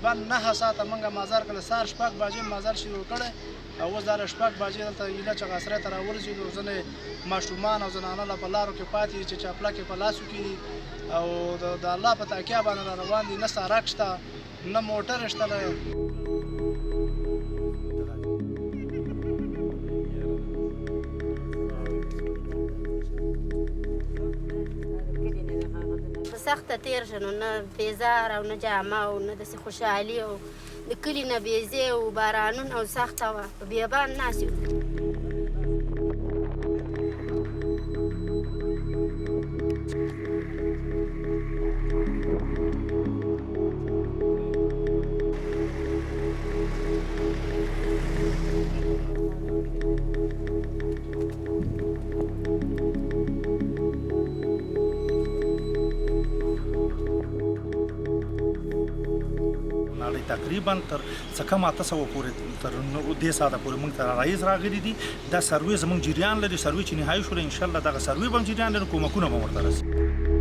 تقریبا 9 ساعته موږ مزل کړی. سهار 6 بجې مزل شروع کړی او اوس دا 6 بجې دلته ایله چغاسرې ته راورسېدو. ځینې ماشومان او زنانه لا په لارو کې پاتې دي چې چپلکې په لاسو کې دي او د الله په تکیه باندې را روان دي. نه سړک شته، نه موټر شته. په سخته تېر شنو، نه پیزار او نه جامه او نه داسې خوشحالي او د کلي نه بېځای او بارانونه او سخته وه، په بیابان ناست یو. نړۍ تقریبا تر څه کم 800 پورې تر دې ساعته پورې موږ ته عرایض راغلي دي. دا سروې زموږ جریان لري. سروې چې نهایي شول، ان شاء الله دغه سروې به جریان لري، کومکونه به ورته رسي.